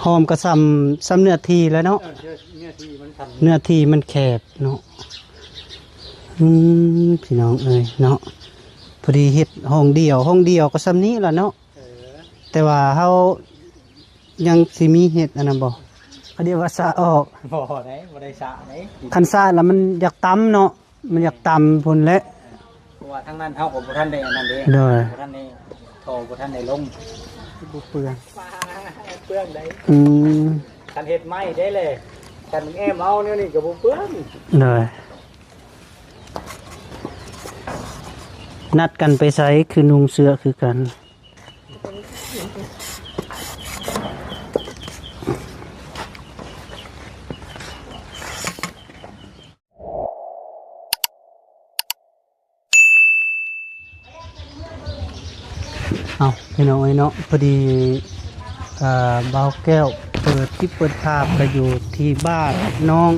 ຫ້ອມກໍສ່ຳ ສ່ຳເນື້ອທີ່ແຫຼະເນາະ. ເອີ ເນື້ອ ເນື້ອທີ່ມັນສ່ຳ ເນື້ອທີ່ມັນແຄບເນາະ. ອືມ ພີ່ນ້ອງເອີຍເນາະ, ພໍດີເຮັດຫ້ອງດຽວ ຫ້ອງດຽວກໍສ່ຳນີ້ລະເນາະ. ເອີ ແຕ່ວ່າເຮົາຍັງຊິມີເຮັດອັນນັ້ນບໍ່? ເຂົາເອີ້ນວ່າສະອອກ. ບໍ່ໄດ້ ບໍ່ໄດ້ສະໄດ໋. ຄັນສະລະມັນຢາກຕ່ຳເນາະ. ມັນຢາກຕ່ຳພຸ້ນແຫຼະ ເພາະວ່າທາງນັ້ນເຮົາກໍບໍ່ທັນໄດ້ອັນນັ້ນເດ້. ໂດຍ ບໍ່ທັນໄດ້ ທໍ່ບໍ່ທັນໄດ້ລົງ ບໍ່ເປື້ອນ ເປື້ອນໄດ໋. ອືມ ຄັນເຮັດໄມ້ໄດ້ແຫຼະ ຄັນແອ້ມເອົາແນວນີ້ກໍບໍ່ເປື້ອນ. ໂດຍ ນັດກັນໄປໃສຄືນຸ່ງເສື້ອຄືກັນ? ເອົາ ພີ່ນ້ອງເອີຍເນາະ, ພໍດີ ເອີ ບ່າວແກ້ວເປີດຄລິບເປີດພາບ ກໍຢູ່ທີ່ບ້ານໜອງ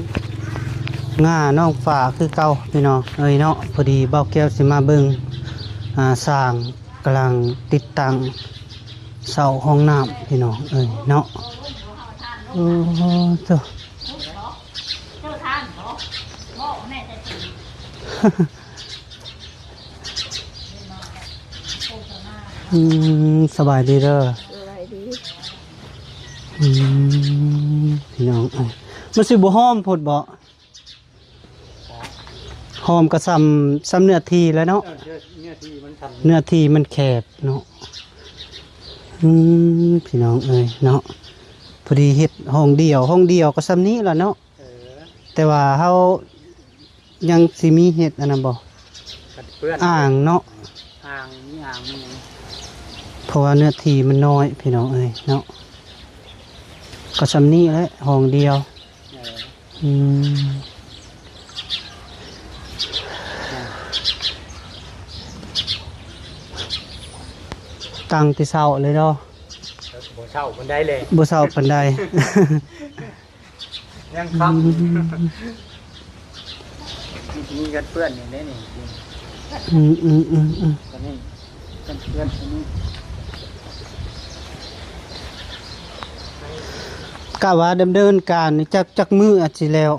ງາ ໜອງຝາຄືເກົ່າ ພີ່ນ້ອງເອີຍເນາະ. ພໍດີບ່າວແກ້ວຊິມາເບິ່ງ ອ່າ ສ້າງ ກຳລັງຕິດຕັ້ງເສົາຫ້ອງນ້ຳ ພີ່ນ້ອງເອີຍເນາະ. ໂອ້ໂຫ ອືມ ສະບາຍດີເດີ. ສະບາຍດີ. ອືມ ພີ່ນ້ອງເອີຍ ມັນຊິບໍ່ຫ້ອມໂພດບໍ? ຫ້ອມກໍສ່ຳ ສ່ຳເນື້ອທີ່ແຫຼະເນາະ. ເອີ ເນື້ອ ເນື້ອທີ່ມັນສ່ຳ ເນື້ອທີ່ມັນແຄບເນາະ. ອືມ ພີ່ນ້ອງເອີຍເນາະ, ພໍດີເຮັດຫ້ອງດຽວ ຫ້ອງດຽວກໍສ່ຳນີ້ລະເນາະ. ເອີ ແຕ່ວ່າເຮົາຍັງຊິມີເຮັດອັນນັ້ນບໍ່? ກັນເປື້ອນ ອ່າງເນາະ. ອ່າງ ມີອ່າງມີຫຍັງ ເພາະວ່າເນື້ອທີ່ມັນນ້ອຍ ພີ່ນ້ອງເອີຍເນາະ, ກໍສ່ຳນີ້ແຫຼະ ຫ້ອງດຽວ. ເອີ ອືມ ຕັ້ງແຕ່ເຊົ້າເລີຍເນາະ. ບໍ່ເຊົ້າປານໃດແຫຼະ ບໍ່ເຊົ້າປານໃດ. ຍັງຄ່ຳ ອືມ ມີກັນເປື້ອນຢູ່ໃນນີ້. ອືມໆໆໆ ຕົວນີ້ກັນເປື້ອນຕົວນີ້ ກະວ່າດຳເນີນການນີ້ຈັກ ຈັກມື້ອາດຊິແລ້ວ?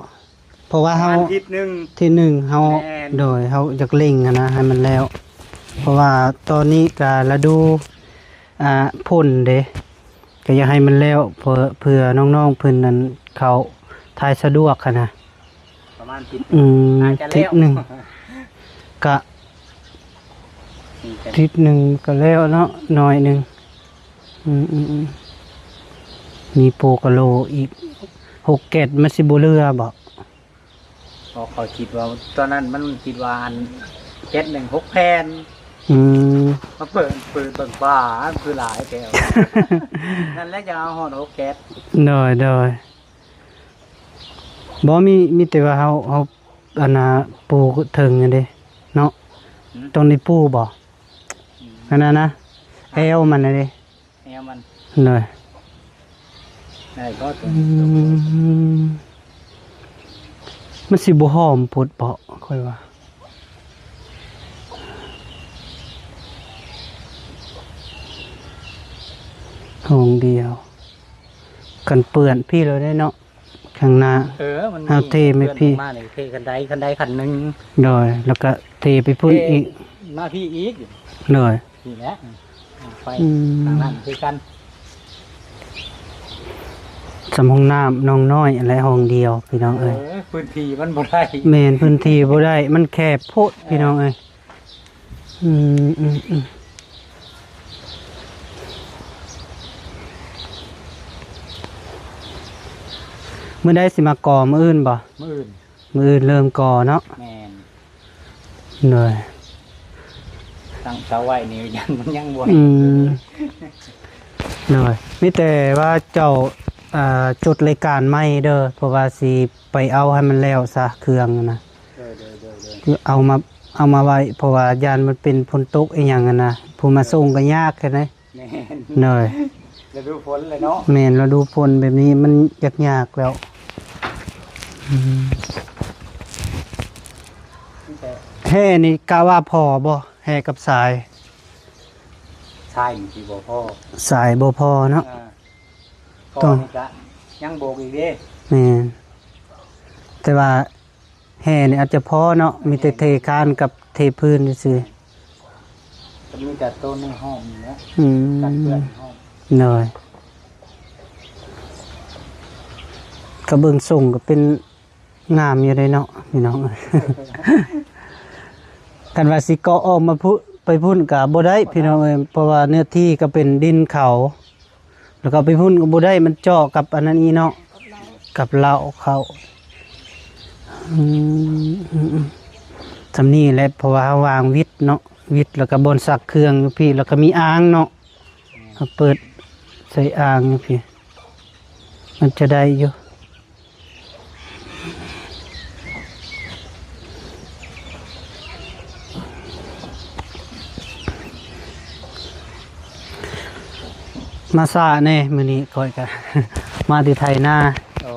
ເພາະວ່າເຮົາ ປະມານທິດໜຶ່ງ ທິດໜຶ່ງເຮົາ ແມ່ນ ໂດຍ ເຮົາຢາກເລັ່ງຫັ້ນນະ ໃຫ້ມັນແລ້ວ ເພາະວ່າຕອນນີ້ກະລະດູ ອ່າ ຝົນເດ້ ກໍຢາກໃຫ້ມັນແລ້ວ ເພື່ອ ເພື່ອນ້ອງໆເພິ່ນນັ້ນເຂົ້າຖ່າຍສະດວກຫັ້ນນະ. ປະມານທິດ ອືມ ອາດຈະແລ້ວ ທິດໜຶ່ງ ກະ ອືມ ທິດໜຶ່ງກໍແລ້ວເນາະ ໜ້ອຍໜຶ່ງ. ອືມໆ ມີໂປກະໂລອີກ ຫົກແກັດ ມັນຊິບໍ່ເຫຼືອບໍ? ເພາະເຂົາຄິດວ່າ ຕອນນັ້ນມັນຄິດວ່າອັນ ແກັດໜຶ່ງຫົກແຜ່ນ. ອືມ ມາເປີດ ເປີດເບິ່ງ ປ້າ ຄືຫຼາຍແທ້ ນັ້ນແຫຼະ ຈະເອົາຮອດຫົກແກັດ. ໂດຍໆ ບໍ່ ມີ ມີແຕ່ວ່າເຮົາ ເຮົາ ອັນນ່າ ປູເທິງຫັ້ນເດ້ເນາະ. ຫືມ ຕ້ອງໄດ້ປູບໍ? ອືມ ອັນນັ້ນນະ ແອວມັນຫັ້ນເດ້. ແນວມັນ ໂດຍ ໄດ້ບໍ່ຕົວ ອືມ ມັນຊິບໍ່ຫອມໂພດບໍ ຂ້ອຍວ່າ ຫ້ອງດຽວ ກັນເປື້ອນພີ້ແລ້ວເດ້ເນາະ. ຂ້າງໜ້າ ເອີ ມັນ ເຮົາເທໄມ້ພີ້ ເທຄັນໃດ ຄັນໃດຄັນໜຶ່ງ ໂດຍ ແລ້ວກໍເທໄປພຸ້ນອີກ ເທມາພີ້ອີກ ໂດຍ ນີ້ແຫຼະ ໄປ ອືມ ທາງນັ້ນຄືກັນ. ສ່ຳຫ້ອງນ້ຳນ້ອງນ້ອຍ ແລະ ຫ້ອງດຽວ ພີ່ນ້ອງເອີຍ ເອີ ພື້ນທີ່ມັນບໍ່ໄດ້ ແມ່ນ ພື້ນທີ່ບໍ່ໄດ້ ມັນແຄບໂພດ ເອີ ພີ່ນ້ອງເອີຍ. ອືມ ອືມ ອືມ ມື້ໃດຊິມາກໍ່? ມື້ອື່ນບໍ? ມື້ອື່ນ ມື້ອື່ນເລີ່ມກໍ່ເນາະ. ແມ່ນ ໂດຍ ຕັ້ງເສົາໄວ້ນີ້ ຍັງ ມັນຍັງບໍ່ ອືມ ໂດຍ ມີແຕ່ວ່າເຈົ້າ ອ່າ ຈົດລາຍການໃໝ່ເດີ ເພາະວ່າຊິໄປເອົາໃຫ້ມັນແລ້ວຊະ ເຄື່ອງນະ. ໂດຍ ໂດຍ ໂດຍ ໂດຍ ຄືເອົາມາ ເອົາມາໄວ້ ເພາະວ່າຢ້ານມັນເປັນຝົນຕົກອີ່ຫຍັງຫັ້ນນະ ຜູ້ມາສົ່ງກໍຍາກແທ້ໃດ໋. ແມ່ນ ໂດຍ ລະດູຝົນແຫຼະເນາະ. ແມ່ນ ລະດູຝົນແບບນີ້ມັນຍາກໆແລ້ວ. ອືມ ແຮ່ນີ້ກະວ່າພໍບໍ່? ແຮ່ກັບສາຍ ສາຍມັນຊິບໍ່ພໍ ສາຍບໍ່ພໍເນາະ. ອ່າ ກໍນີ້ກະຍັງໂບກອີກເດ້. ແມ່ນ ແຕ່ວ່າແຮ່ນີ້ອາດຈະພໍເນາະ ມີແຕ່ເທຄານກັບເທພື້ນຊື່ໆ ກໍມີແຕ່ໂຕນີ້ຫ້ອມນີ້ແຫຼະ. ອືມ ກັນເປື້ອນຫ້ອມ. ໂດຍ ກະເບິ່ງຊົງກໍເປັນ ງາມຢູ່ເດ້ເນາະພີ່ນ້ອງເອີຍ. ຄັນວ່າຊິເກາະອອກມາພຸ້ນ ໄປພຸ້ນກະບໍ່ໄດ້ພີ່ນ້ອງເອີຍ ເພາະວ່າເນື້ອທີ່ກໍເປັນດິນເຂົາ ແລ້ວກໍໄປພຸ້ນກໍບໍ່ໄດ້ ມັນເຈາະກັບອັນນັ້ນອີກເນາະ ກັບເລົ້າເຂົາ. ອືມ ສ່ຳນີ້ແຫຼະ ເພາະວ່າເຮົາວາງວິດເນາະ ວິດ ແລ້ວກໍບ່ອນຊັກເຄື່ອງຢູ່ພີ້ ແລ້ວກໍມີອ່າງເນາະ ເຮົາເປີດໃສ່ອ່າງຢູ່ພີ້ ມັນຈະໄດ້ຢູ່. ມາຊ້າແດ່ມື້ນີ້ ຂ້ອຍກະມາແຕ່ໄຖນາ. ໂອ້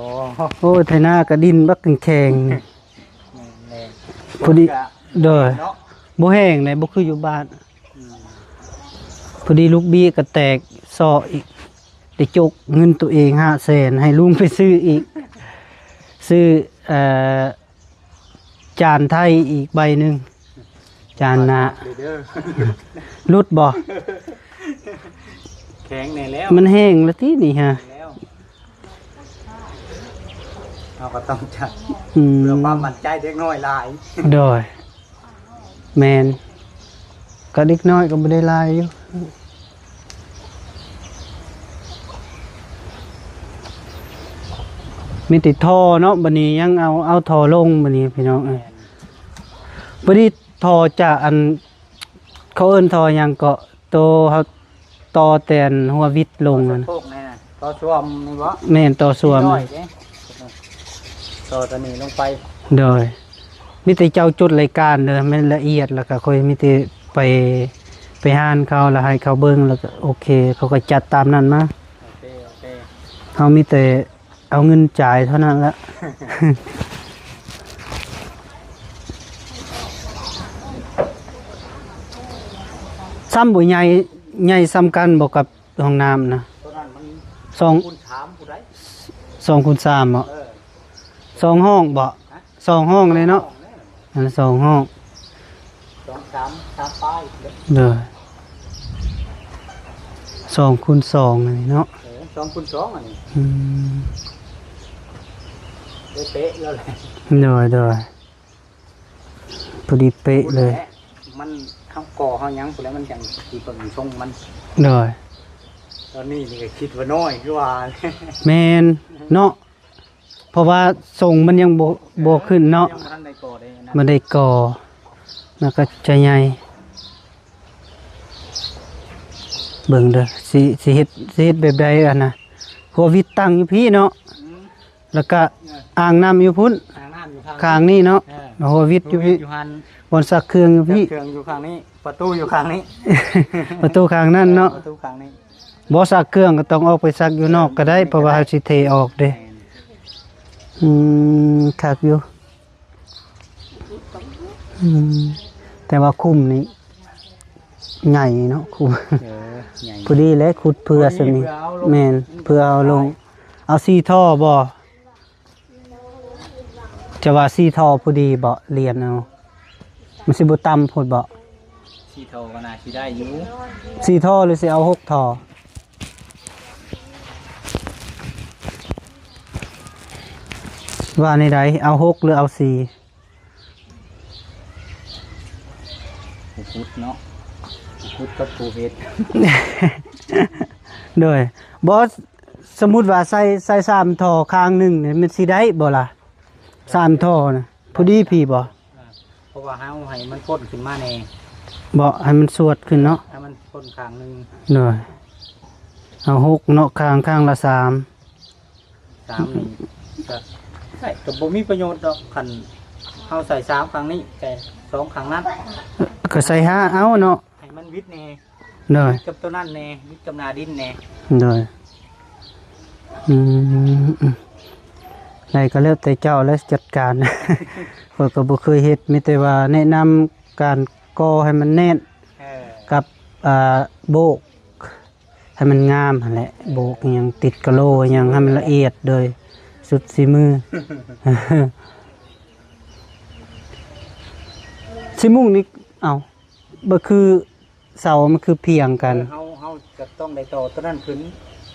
ໂອ້ຍ ໄຖນາກະດິນບັກແຂງໆ ແມ່ນໆ ພໍດີ ຝົນກະ ໂດຍ ເນາະ ບໍ່ແຫ້ງເດ້ ບໍ່ຄືຢູ່ບ້ານ. ອືມ ພໍດີລູກບີກະແຕກຊໍອີກ ໄດ້ຈົກເງິນໂຕເອງຫ້າແສນ ໃຫ້ລຸງໄປຊື້ອີກ ຊື້ ເອີ ຈານໄທອີກໃບໜຶ່ງ ຈານໜ້າ. ເດີໆ ຫຼຸດບໍ່? ແຂງແດ່ແລ້ວ ມັນແຫ້ງແລ້ວຕິນີ້ຮະ. ເຮົາກໍຕ້ອງຈັດ ອືມ ເພື່ອຄວາມໝັ້ນໃຈເດັກນ້ອຍຫຼາຍ. ໂດຍ ແມ່ນ ກໍເດັກນ້ອຍກໍບໍ່ໄດ້ຫຼາຍຢູ່ ມີແຕ່ທໍ່ເນາະ ບັດນີ້ຍັງເອົາ ເອົາທໍ່ລົງບັດນີ້ພີ່ນ້ອງເອີຍ. ແມ່ນ ບັດນີ້ທໍ່ຈາກອັນ ເຂົາເອີ້ນທໍ່ຫຍັງເກາະ ໂຕເຮົາຕໍ່ແຕ່ຫົວວິດລົງຫັ້ນ ໂຄກແນ່ນະ ຕໍ່ຊວມນີ້ບໍ? ແມ່ນ ຕໍ່ຊວມ ນ້ອຍເດ້ ຕໍ່ຕົວນີ້ລົງໄປ. ໂດຍ ມີແຕ່ເຈົ້າຈົດລາຍການເດີ ແມ່ນລະອຽດ ແລ້ວກໍຂ້ອຍມີແຕ່ໄປ ໄປຮ້ານເຂົາ ແລ້ວໃຫ້ເຂົາເບິ່ງ ແລ້ວກໍໂອເຄ ເຂົາກໍຈັດຕາມນັ້ນມາ. ໂອເຄ ໂອເຄ ເຮົາມີແຕ່ ເອົາເງິນຈ່າຍເທົ່ານັ້ນລະ ຊ້ຳບໍ່ໃຫຍ່ ໃຫຍ່ສ່ຳກັນບໍ່ກັບຫ້ອງນ້ຳນະ? ຕົວນັ້ນມັນ ສອງ ຄູນສາມພຸ້ນໃດ໋. ສອງຄູນສາມເນາະ? ເອີ ສອງຫ້ອງບໍ່? ຮະ? ສອງຫ້ອງເລີຍເນາະ? ສອງຫ້ອງແນ່ ອັນສອງຫ້ອງ ສອງສາມ ສາມປາຍເດ້. ໂດຍ ສອງຄູນສອງອັນນີ້ເນາະ? ເອີ ສອງຄູນສອງອັນນີ້. ອືມ ໄດ້ເປະແລ້ວແຫຼະ. ໂດຍ ໂດຍ ພໍດີເປະເລີຍ. ມັນ ເຮົາກໍ່ເຮົາຫຍັງພຸ້ນແຫຼະ ມັນຈັ່ງຊິເບິ່ງຊົງມັນ. ໂດຍ ຕອນນີ້ນີ້ກໍຄິດວ່ານ້ອຍຄືວ່າ. ແມ່ນເນາະ. ເພາະວ່າຊົງມັນຍັງບໍ່ ບໍ່ຂຶ້ນເນາະ ຍັງບໍ່ທັນໄດ້ກໍ່ເດ້ ມັນໄດ້ກໍ່ ມັນກໍຈະໃຫຍ່. ເບິ່ງເດີ ຊິ ຊິເຮັດ ຊິເຮັດແບບໃດອັນນະ ຫົວວິດຕັ້ງຢູ່ພີ້ເນາະ. ອືມ ແລ້ວກະ ເອີ ອ່າງນ້ຳຢູ່ພຸ້ນ ອ່າງນ້ຳຢູ່ຂ້າງ ຂ້າງນີ້ເນາະ. ເອີ ຫົວວິດຢູ່ພີ້ ຢູ່ຫັ້ນ ບ່ອນຊັກເຄື່ອງຢູ່ພີ້ ຊັກເຄື່ອງຢູ່ຂ້າງນີ້ ປະຕູຢູ່ຂ້າງນີ້ ປະຕູຂ້າງນັ້ນເນາະ ປະຕູຂ້າງນີ້. ບໍ່ ຊັກເຄື່ອງກໍຕ້ອງອອກໄປຊັກຢູ່ນອກກໍໄດ້ ເອີ ເພາະວ່າເຮົາຊິເທອອກເດ້. ແມ່ນ ອືມ ຄັກຢູ່. ອືມ ແຕ່ວ່າຂຸມນີ້ໃຫຍ່ເນາະ ຂຸມ. ເອີ ໃຫຍ່ ພໍດີແຫຼະ ຂຸດເພື່ອສ່ຳນີ້. ພໍດີເພື່ອເອົາລົງ. ແມ່ນ ເພື່ອເອົາລົງ. ເອົາສີ່ທໍ່ບໍ່? ຈະວ່າສີ່ທໍ່ພໍດີບໍ່? ລຽນເອົາ ມັນຊິບໍ່ຕ່ຳໂພດບໍ່? ສີ່ທໍ່ກໍໜ້າຊິໄດ້ຢູ່. ສີ່ທໍ່ ຫຼືຊິເອົາຫົກທໍ່? ວ່າແນວໃດ? ເອົາຫົກ ຫຼືເອົາສີ່? ຜູ້ຂຸດເນາະ ຜູ້ຂຸດກັບຜູ້ເຮັດ. ໂດຍ ບໍ່ ສົມມຸດວ່າໃສ່ ໃສ່ສາມທໍ່ຂ້າງໜຶ່ງນີ້ ມັນຊິໄດ້ບໍ່ລະ? ສາມທໍ່ນະ ພໍດີພີ້ບໍ່? ເພາະວ່າເຮົາໃຫ້ມັນພົ້ນຂຶ້ນມາແດ່ ບໍ່ ໃຫ້ມັນສວດຂຶ້ນເນາະ ໃຫ້ມັນພົ້ນຂ້າງໜຶ່ງ. ໂດຍ ເອົາຫົກເນາະ ຂ້າງ ຂ້າງລະສາມ. ສາມນີ້ກະໃຊ້ກະບໍ່ມີປະໂຫຍດດອກ ຄັນເຮົາໃສ່ສາມຂ້າງນີ້ ໃສ່ສອງຂ້າງນັ້ນ ກະໃສ່ຫ້າເອົາເນາະ ໃຫ້ມັນວິດແດ່. ໂດຍ ວິດກັບໂຕນັ້ນແດ່ ວິດກັບໜ້າດິນແດ່. ໂດຍ ອືມ ໃດກໍແລ້ວແຕ່ເຈົ້າແລ້ວຈັດການ ຂ້ອຍກໍບໍ່ເຄີຍເຮັດ ມີແຕ່ວ່າແນະນຳການກໍ່ໃຫ້ມັນແໜ້ນ ເອີ ກັບ ອ່າ ໂບກ ໃຫ້ມັນງາມຫັ້ນແຫຼະ ໂບກອີ່ຫຍັງ ຕິດກະໂຫຼອີ່ຫຍັງ ໃຫ້ມັນລະອຽດໂດຍສຸດຝີມື. ສີມຸງນີ້ ເອົ້າ ບໍ່ຄື ເສົາມັນຄືພຽງກັນ. ເອີ ເຮົາ ເຮົາຈະຕ້ອງໄດ້ຕໍ່ຕົວນັ້ນຂຶ້ນ.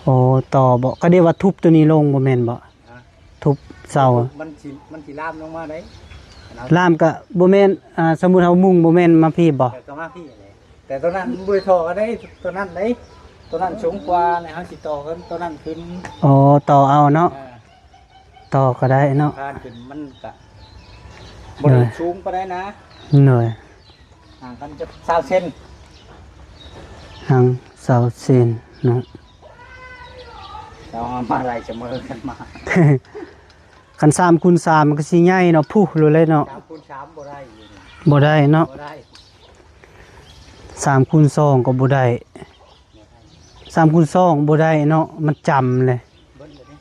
ໂອ້ ຕໍ່ເບາະ ກະດຽວວ່າທຸບຕົວນີ້ລົງບໍ່ແມ່ນເບາະ? ຮະ? ທຸບເສົາ ມັນຊິ ມັນຊິລາມລົງມາໄດ໋. ລາມກະບໍ່ແມ່ນ ອ່າ ສົມມຸດເຮົາມຸງບໍ່ແມ່ນມາພີ້ເບາະ? ເອີ ກະມາພີ້ແຫຼະ ແຕ່ຕົວນັ້ນມັນບໍ່ໄດ້ຕໍ່ກັນໄດ໋ ຕົວນັ້ນໄດ໋ ຕົວນັ້ນສູງກວ່າ ແລ້ວເຮົາຊິຕໍ່ເພິ່ນຕົວນັ້ນຂຶ້ນ. ອໍ ຕໍ່ເອົາເນາະ. ເອີ ຕໍ່ກໍໄດ້ເນາະ ຄານຂຶ້ນມັນກະບໍ່ໄດ້ສູງປານໃດນະ. ໂດຍ ຫ່າງກັນຈັກຊາວເຊັນ ຫ່າງຊາວເຊັນເນາະ. ເອົາມາໄລ່ສະເໝີກັນມາ ຄັນສາມຄູນສາມມັນກໍຊິໃຫຍ່ເນາະ ພຸ້ນໂລດເລີຍເນາະ. ສາມຄູນສາມບໍ່ໄດ້ຢູ່ນີ້ ບໍ່ໄດ້ເນາະ ບໍ່ໄດ້. ສາມຄູນສອງກໍບໍ່ໄດ້ ສາມຄູນສອງບໍ່ໄດ້ເນາະ ມັນຈຳເລີຍ ເບິດເລີຍເດ້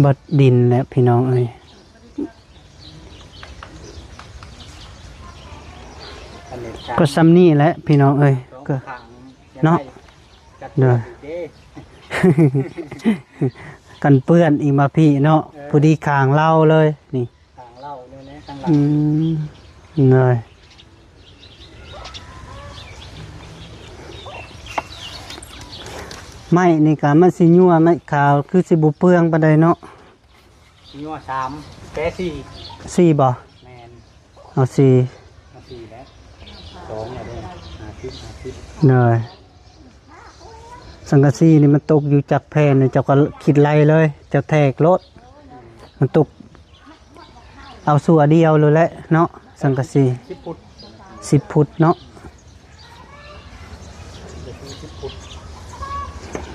ເບິດດິນແລ້ວພີ່ນ້ອງເອີຍ. ອັນນີ້ ກໍຊ່ຳນີ້ແຫຼະພີ່ນ້ອງເອີຍ ສອງ ກໍ ຂ້າງ ເນາະ ຈັກ ໂດຍ ເດ້ ກັນເປື້ອນອີກມາພີ້ເນາະ. ເອີ ພໍດີຂ້າງເລົາເລີຍນີ້ ຂ້າງເລົານີ້ແຫຼະ ຂ້າງຫຼັງ. ອືມ ໂດຍ ໄມ້ນີ້ກະມັນຊິຍົວ ໄມ້ຂາວຄືຊິບໍ່ເປືອງປານໃດເນາະ. ຊິຍົວສາມ ແປສີ່ ສີ່ບໍ່? ແມ່ນ ເອົາສີ່ ເອົາສີ່ແຫຼະ ສອງແຫຼະເດ້ ຫ້າສິບ ຫ້າສິບ. ໂດຍ ສັງກະສີນີ້ມັນຕົກຢູ່ຈັກແຜ່ນ ເຈົ້າກໍຄິດໄລ່ເລີຍ ເຈົ້າແທກໂລດ ມັນຕົກ ເອົາຊົ່ວດຽວໂລດແຫຼະເນາະ ສັງກະສີ ສິບຟຸດ ສິບຟຸດເນາະ.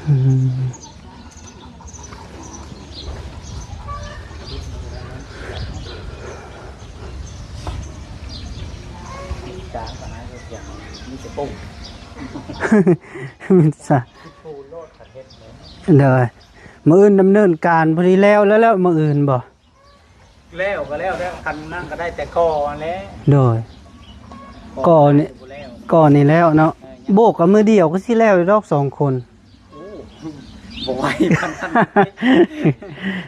ອືມ ມີແຕ່ປູນ ມີແຕ່ປູນ ມີແຕ່ປູນ ມີແຕ່ປູນໂລດ ຄັນເຮັດເລີຍ. ໂດຍ ມື້ອື່ນດຳເນີນການ ພໍດີແລ້ວ ແລ້ວ ແລ້ວມື້ອື່ນບໍ່? ແລ້ວກໍແລ້ວແລ້ວ ຄັນນັ້ນກໍໄດ້ແຕ່ກໍ່ຫັ້ນແຫຼະ. ໂດຍ ກໍ່ນີ້ ກໍ່ນີ້ແລ້ວເນາະ. ເອີ ໂບກກໍມື້ດຽວກໍຊິແລ້ວດອກ ສອງຄົນ. ໂອ້ ບໍ່ໄວປານນັ້ນ.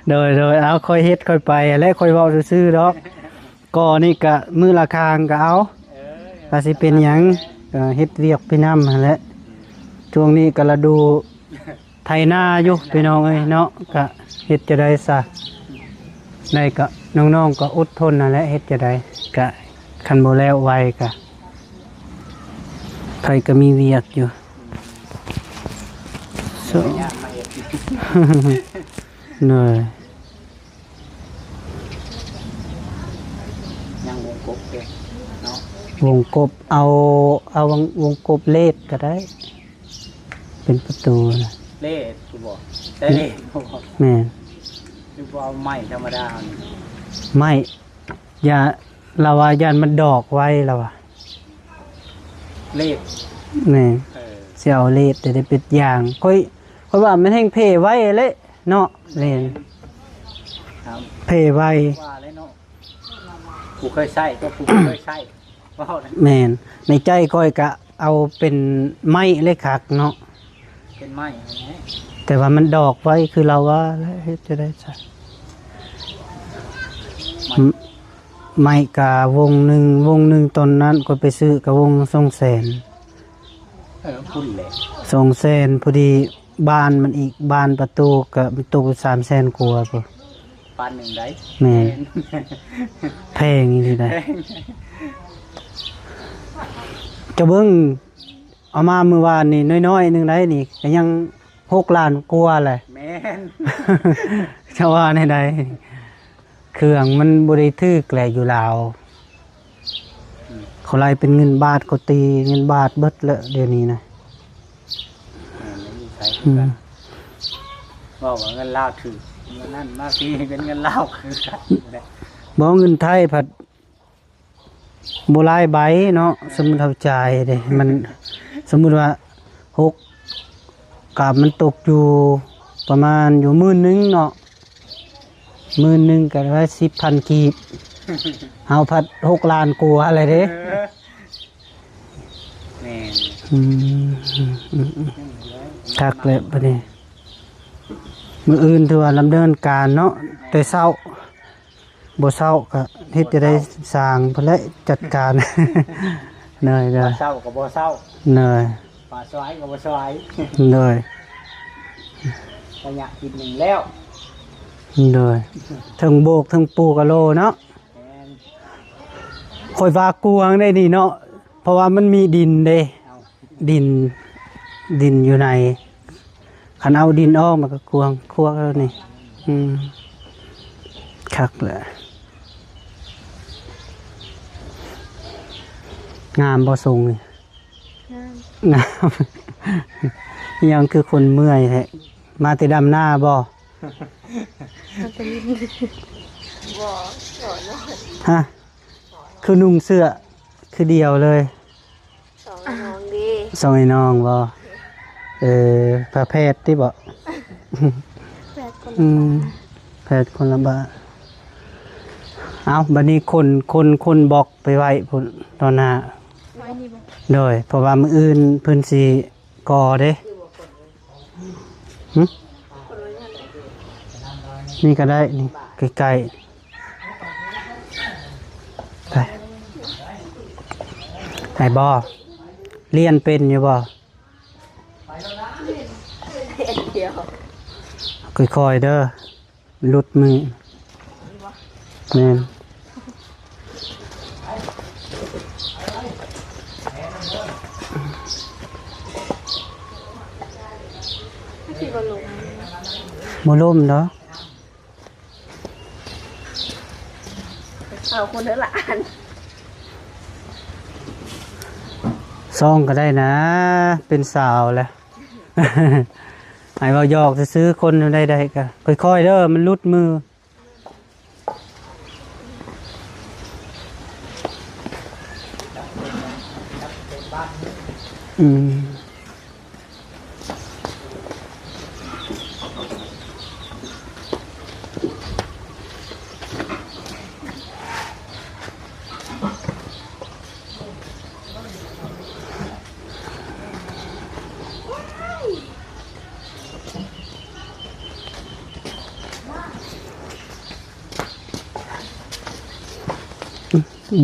ໂດຍ ໂດຍ ເອົາ ຄ່ອຍເຮັດຄ່ອຍໄປ ແລະ ຄ່ອຍເວົ້າຊື່ໆດອກ. ກໍ່ນີ້ກະມື້ລະຂ້າງກະເອົາ ເອີ ກະຊິເປັນຫຍັງ ກະເຮັດວຽກໄປນຳຫັ້ນແຫຼະ. ຊ່ວງນີ້ກະລະດູ ໄຖນາຢູ່ພີ່ນ້ອງເອີຍເນາະ ກະເຮັດຈັ່ງໃດຊະ ໄດ້ກະນ້ອງໆກໍອົດທົນຫັ້ນແຫຼະ ເຮັດຈັ່ງໃດ ກະຄັນບໍ່ແລ້ວໄວກະ ໃຜກໍມີວຽກຢູ່. ໂອ້ ໂດຍ ຍັງວົງກົບເດ້ເນາະ ວົງກົບ ເອົາ ເອົາວົງ ວົງກົບເລດກໍໄດ້ ເປັນປະຕູນະ ເລດຄືບໍ່ ໃຊ້ເລດບໍ່? ແມ່ນ ຄືບໍ່ເອົາໄມ້ທຳມະດາເຮົານີ້ ໄມ້ ຢ່າ ລາວວ່າຢ້ານມັນດອກໄວ ລາວວ່າ ເລດ ແມ່ນ ເອີ ຊິເອົາເລດ ແຕ່ໄດ້ເປັນຢ່າງ ຂ້ອຍ ຂ້ອຍວ່າມັນແຮ່ງເພໄວແຫຼະເນາະ ເລດ ເພໄວ ວ່າແຫຼະເນາະ ຜູ້ເຄີຍໃຊ້ກັບຜູ້ບໍ່ເຄີຍໃຊ້ ເວົ້ານະ ແມ່ນ ໃນໃຈຂ້ອຍກະເອົາເປັນໄມ້ເລີຍຄັກເນາະ ເປັນໄມ້ຫັ້ນແຫຼະ ແຕ່ວ່າມັນດອກໄວ ຄືລາວວ່າແຫຼະ ເຮັດຈັ່ງໃດຊະ ໄມ້ ໄມ້ກະວົງໜຶ່ງ ວົງໜຶ່ງຕອນນັ້ນຂ້ອຍໄປຊື້ກະວົງສອງແສນ ເອີ ພຸ້ນແຫຼະ ສອງແສນ ພໍດີບານມັນອີກ ບານປະຕູກະມັນຕົກສາມແສນກວ່າພຸ້ນ ປານໜຶ່ງໃດ ແມ່ນ ແພງອີ່ຫຼີໃດ ແພງ ເຈົ້າເບິ່ງ ເອົາມາມື້ວານນີ້ນ້ອຍໆໜຶ່ງໃດນີ້ ກະຍັງຫົກລ້ານກວ່າແຫຼະ ແມ່ນ ຈະວ່າແນວໃດ ເຄື່ອງມັນບໍ່ໄດ້ຖືກແຫຼະຢູ່ລາວ ອືມ ເຂົາໄລ່ເປັນເງິນບາດ ເຂົາຕີເງິນບາດເບິດແລ້ວດຽວນີ້ນະ ແມ່ນ ຢູ່ໄທ ອືມ ຄືກັນ ເວົ້າວ່າເງິນລາວຖືກ ເງິນນັ້ນມາພີ້ເປັນເງິນລາວຄືກັນແຫຼະ ບໍ່ ເງິນໄທພັດ ບໍ່ຫຼາຍໃບເນາະ ເອີ ສົມມຸດເຮົາຈ່າຍເດ້ ມັນ ສົມມຸດວ່າຫົກ ກະມັນຕົກຢູ່ປະມານຢູ່ໝື່ນໜຶ່ງເນາະ ໝື່ນໜຶ່ງກະໄດ້ສິບພັນກີບ ເຮົາພັດຫົກລ້ານກວ່າແລ້ວເດ້ ເອີ ແມ່ນ ອືມ ອືມ ອືມ ອືມ ຄັກແລ້ວບັດນີ້ ມື້ອື່ນຖືວ່າດຳເນີນການເນາະ ແຕ່ເຊົ້າ ບໍ່ເຊົ້າກໍເຮັດຈະໄດ້ສ້າງພຸ້ນແຫຼະ ຈັດການ ເນີຍ ບໍ່ເຊົ້າກໍບໍ່ເຊົ້າ ເນີຍ ບໍ່ສວາຍກໍບໍ່ສວາຍ ເນີຍ ໄລຍະທິດໜຶ່ງແລ້ວ ເນີຍ ເທິງໂບກເທິງປູກະໂລເນາະ ແມ່ນ ຂ້ອຍວ່າກວາງໄດ໋ນີ້ເນາະ ເພາະວ່າມັນມີດິນເດ້ ເອົ້າ ດິນ ດິນຢູ່ໃນ ຄັນເອົາດິນອອກມັນກໍກວາງຂວາກແລ້ວນີ້ ອືມ ຄັກແຫຼະ ງາມບໍ່ຊົງນີ້? ງາມ ງາມ ອີຫຍັງຄືຄົນເມື່ອຍແທ້? ມາແຕ່ດຳນາບໍ່? ມາແຕ່ຫຼິ້ນ ບໍ່ ບໍ່ນອນ ຮະ? ຄືນຸ່ງເສື້ອຄືດຽວເລີຍ ສອງອ້າຍນ້ອງເດ້ ສອງອ້າຍນ້ອງບໍ່? ເອີ ຝາແຝດຕິບໍ່? ແຝດຄົນລະ ອືມ ບານ ແຝດຄົນລະບ້ານ ເອົ້າ ບັດນີ້ຂົນ ຂົນ ຂົນບລັອກໄປໄວ້ພຸ້ນຕໍ່ໜ້າ ໄວ້ນີ້ບໍ່? ໂດຍ ເພາະວ່າມື້ອື່ນເພິ່ນຊິກໍ່ເດ້ ຫຶ ນີ້ກໍໄດ້ ນີ້ໃກ້ໆ ໄປ ໄດ້ບໍ່? ລຽນເປັນຢູ່ບໍ່? ຄ່ອຍໆເດີ ຫຼຸດມື ແມ່ນ ມັນຊິບໍ່ລົ້ມ ບໍ່ລົ້ມດອກ ເອົາຄົນເດີລະອັນ ຊອງກໍໄດ້ນະ ເປັນສາວແລ້ວ ໃຫ້ເວົ້າຢອກຊື່ໆ ຄົນໃດໆ ກໍຄ່ອຍໆເດີ ມັນຫຼຸດມື ອືມ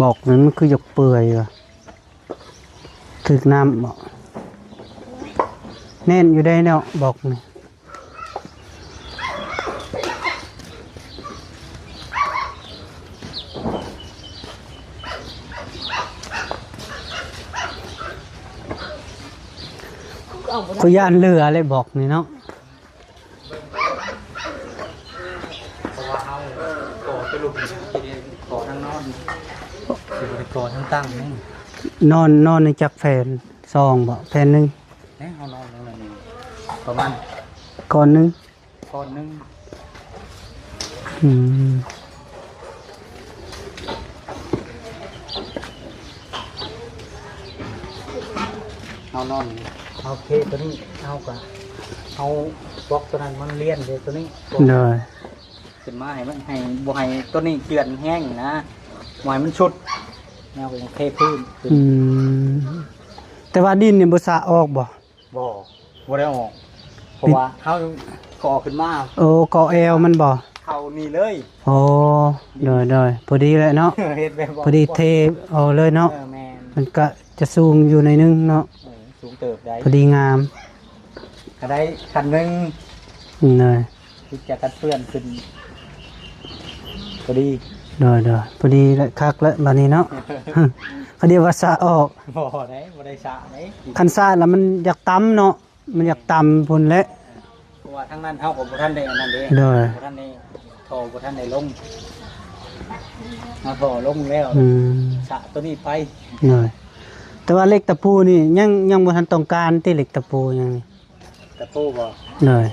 ບລັອກນັ້ນມັນຄືຢາກເປື່ອຍວ່າ ຖືກນ້ຳບໍ? ແໜ້ນຢູ່ໄດ໋ເນາະ ບລັອກນີ້ ຂ້ອຍຢ້ານເຫຼືອເລີຍບລັອກນີ້ເນາະ. ເພາະວ່າເຮົາກໍ່ຕົວລຸກນີ້ ຊິໄດ້ກໍ່ທັງນອນ ຊິບໍ່ໄດ້ກໍ່ທັງຕັ້ງນີ້ ນອນ ນອນໃນຈັກແຜ່ນ ສອງບໍ ແຜ່ນໜຶ່ງ ແນ່ ເຮົານອນລົງໃນນີ້ ປະມານກ້ອນໜຶ່ງ ກ້ອນໜຶ່ງ ອືມ. ເຮົານອນ ເຮົາເທຕົວນີ້ ເຮົາກະເອົາບລັອກຕົວນັ້ນມາລຽນໃສ່ຕົວນີ້ ໂດຍ ຂຶ້ນມາໃຫ້ມັນ ໃຫ້ ບໍ່ໃຫ້ຕົວນີ້ເຈື່ອນແຮງນະ ບໍ່ໃຫ້ມັນຊຸດ ເຮົາກະຍັງເທພື້ນຂຶ້ນ ອືມ ແຕ່ວ່າດິນນີ້ບໍ່ສະອອກບໍ? ບໍ່ ບໍ່ໄດ້ອອກ ເພາະວ່າເຮົາກໍ່ຂຶ້ນມາ ໂອ້ ກໍ່ແອວມັນບໍ? ເຂົ້ານີ້ເລີຍ ໂອ້ ໂດຍໆ ພໍດີແຫຼະເນາະ ເຮັດແບບ ພໍດີເທເອົາເລີຍເນາະ ເອີ ແມ່ນ ມັນກະຈະສູງຢູ່ໜ້ອຍໜຶ່ງເນາະ ເອີ ສູງເຕີບໄດ໋ ພໍດີງາມ ກະໄດ້ຂັ້ນໜຶ່ງ ໂດຍ ທີ່ຈະກັນເປື້ອນຂຶ້ນ ພໍດີ ໂດຍໆ ພໍດີແຫຼະ ຄັກແລ້ວບາດນີ້ເນາະ ເຂົາເອີ້ນວ່າສະອອກ ບໍ່ໄດ້ ບໍ່ໄດ້ສະເດ້ ຄັນສະແລ້ວມັນຢາກຕ່ຳເນາະ ມັນຢາກຕ່ຳພຸ້ນແຫຼະ ເພາະວ່າທາງນັ້ນເຮົາກໍບໍ່ທັນໄດ້ອັນນັ້ນເດ້ ໂດຍ ບໍ່ທັນໄດ້ ທໍ່ບໍ່ທັນໄດ້ລົງ ເອົາທໍ່ລົງແລ້ວ ອືມ ສະຕົວນີ້ໄປ ໂດຍ ແຕ່ວ່າເຫຼັກຕະປູນີ້ຍັງ ຍັງບໍ່ທັນຕ້ອງການຕິ ເຫຼັກຕະປູຫຍັງນີ້ ຕະປູບໍ? ໂດຍ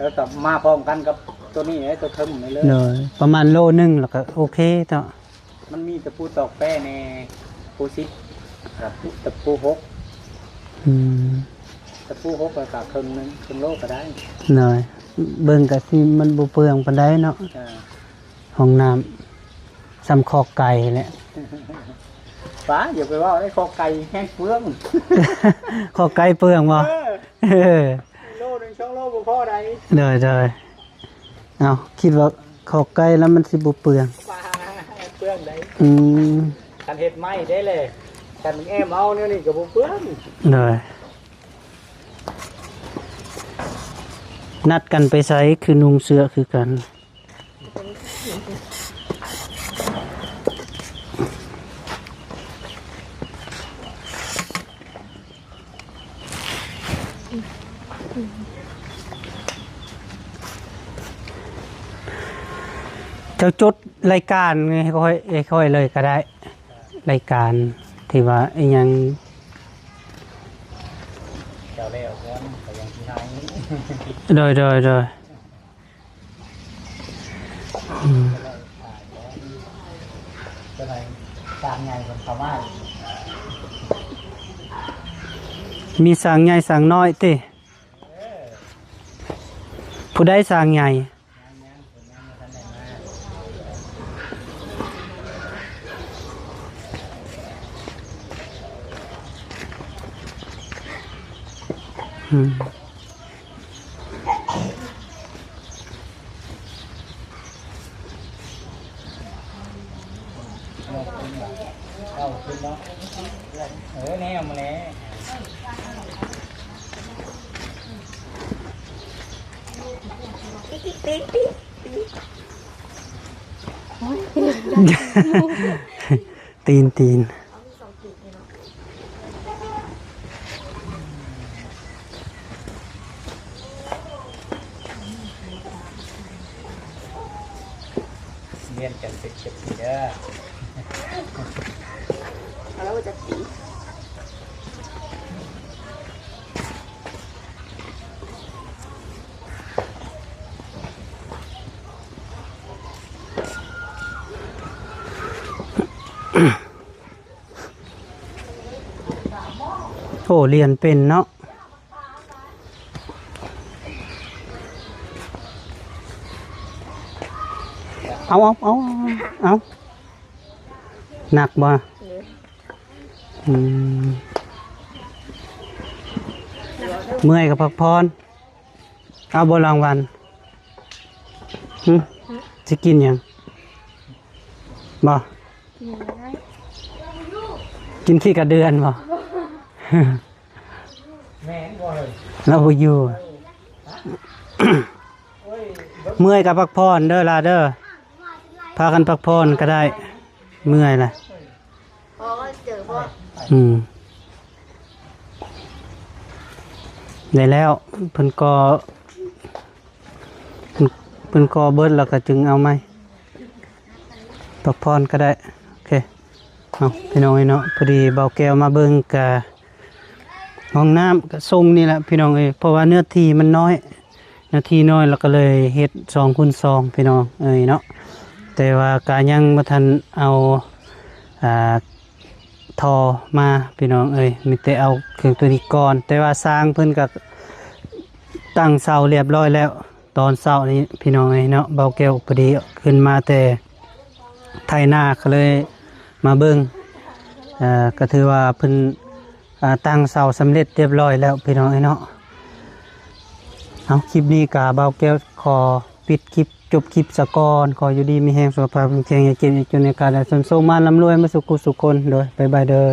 ແລ້ວກໍມາພ້ອມກັນກັບຕົວນີ້ເດ້ ຕົວເທິງນີ້ເລີຍ ໂດຍ ປະມານໂລໜຶ່ງ ແລ້ວກໍໂອເຄເນາະ ມັນມີຕະປູຕອກແປ້ແດ່ ປູສິບ ກັບຕະປູຫົກ ອືມ ຕະປູຫົກ ແລ້ວກໍເຄິ່ງໜຶ່ງ ເຄິ່ງໂລກໍໄດ້ ໂດຍ ເບິ່ງກໍຊິມັນບໍ່ເປືອງປານໃດເນາະ ເອີ ຫ້ອງນ້ຳ ສ່ຳຄອກໄກ່ແຫຼະ ປ້າ ຢ່າໄປເວົ້າເດ້ ຄອກໄກ່ແຮງເປືອງ ຄອກໄກ່ເປືອງບໍ່? ເອີ ໂລໜຶ່ງ ສອງໂລບໍ່ພໍໃດ. ໂດຍໆ ເອົາ ຄິດວ່າຂອກໄກ່ແລ້ວມັນຊິບໍ່ເປືອງ. ປາເປືອງໃດ. ອືມ ຄັນເຮັດໄມ້ໄດ້ແຫຼະ ຄັນແອ້ມເອົາແນວນີ້ກໍບໍ່ເປືອງ. ໂດຍ ນັດກັນໄປໃສ ຄືນຸ່ງເສື້ອຄືກັນ. ເຈົ້າຈົດລາຍການໃຫ້ຂ້ອຍ ໃຫ້ຂ້ອຍເລີຍກໍໄດ້ ລາຍການທີ່ວ່າອີ່ຫຍັງ. ເຈົ້າແລ້ວກ່ອນ ຂ້ອຍຍັງຊິໃຫ້. ໂດຍໆໆ. ອືມ ຊ່າງໃຫຍ່ເພິ່ນເຂົ້າມາ ມີຊ່າງໃຫຍ່ຊ່າງນ້ອຍຕິ. ເອີ ຜູ້ໃດຊ່າງໃຫຍ່? ອືມ ເອົາຂຶ້ນເນາະ ເອີ ແນວມາແລ້ວ. ຕີນ ຕີນ. ຮຽນກັນເປັນເຈັບປີເດີ ເອົາແລ້ວວ່າຈັກປີ. ໂອ້ ລຽນເປັນເນາະ. ເອົາ ເອົາ ເອົາ ເອົາ ໜັກບໍ່? ໂດຍ ອືມ ເມື່ອຍກໍພັກຜ່ອນ. ເອົາບໍ່ລາງວັນ? ຫຶ? ຫຶ? ຊິກິນຫຍັງ? ບໍ່? ກິນຫຍັງກໍໄດ້. ກິນຂີ້ກະເດືອນບໍ່? ແມ່ນບໍ່ເຮີ້ຍ? ລາວບໍ່ຢູ່. ເມື່ອຍກໍພັກຜ່ອນເດີຫຼ້າເດີ. ພາກັນພັກຜ່ອນກໍໄດ້. ເມື່ອຍລະ. ພໍເຈີບໍ່? ອືມ ໄດ້ແລ້ວ ເພິ່ນກໍ ເພິ່ນກໍເບິດແລ້ວກໍຈຶ່ງເອົາໃໝ່ ພັກຜ່ອນກໍໄດ້. ໂອເຄ ເອົາ ພີ່ນ້ອງເອີຍເນາະ ພໍດີບ່າວແກ້ວມາເບິ່ງກະ ຫ້ອງນ້ຳກະຊົງນີ້ແຫຼະພີ່ນ້ອງເອີຍ ເພາະວ່າເນື້ອທີ່ມັນນ້ອຍ ເນື້ອທີ່ນ້ອຍ ແລ້ວກໍເລີຍເຮັດສອງຄູນສອງ ພີ່ນ້ອງເອີຍເນາະ. ແຕ່ວ່າກະຍັງບໍ່ທັນເອົາ ອ່າ ທໍ່ມາພີ່ນ້ອງເອີຍ ມີແຕ່ເອົາເຄື່ອງຕົວນີ້ກ່ອນ. ແຕ່ວ່າຊ່າງເພິ່ນກະຕັ້ງເສົາລຽບຮ້ອຍແລ້ວ ຕອນເຊົ້ານີ້ພີ່ນ້ອງເອີຍເນາະ. ບ່າວແກ້ວພໍດີຂຶ້ນມາແຕ່ໄຖນາ ກໍເລີຍມາເບິ່ງ ເອີ ກໍຖືວ່າເພິ່ນ ອ່າ ຕັ້ງເສົາສຳເລັດລຽບຮ້ອຍແລ້ວພີ່ນ້ອງເອີຍເນາະ. ເອົາ ຄລິບນີ້ກະບ່າວແກ້ວຂໍປິດຄລິບ ຈົບຄລິບສາກ່ອນ. ຂໍຢູ່ດີມີແຮງ ສຸຂະພາບເຂັ້ມແຂງ ຢ່າເຈັບຢ່າຈົນ ໃຫ້ກາຍແລະສົນ ໂຊກໝານລ່ຳລວຍມາສູ່ຄູ່ສູ່ຄົນ. ໂດຍ ບາຍບາຍເດີ.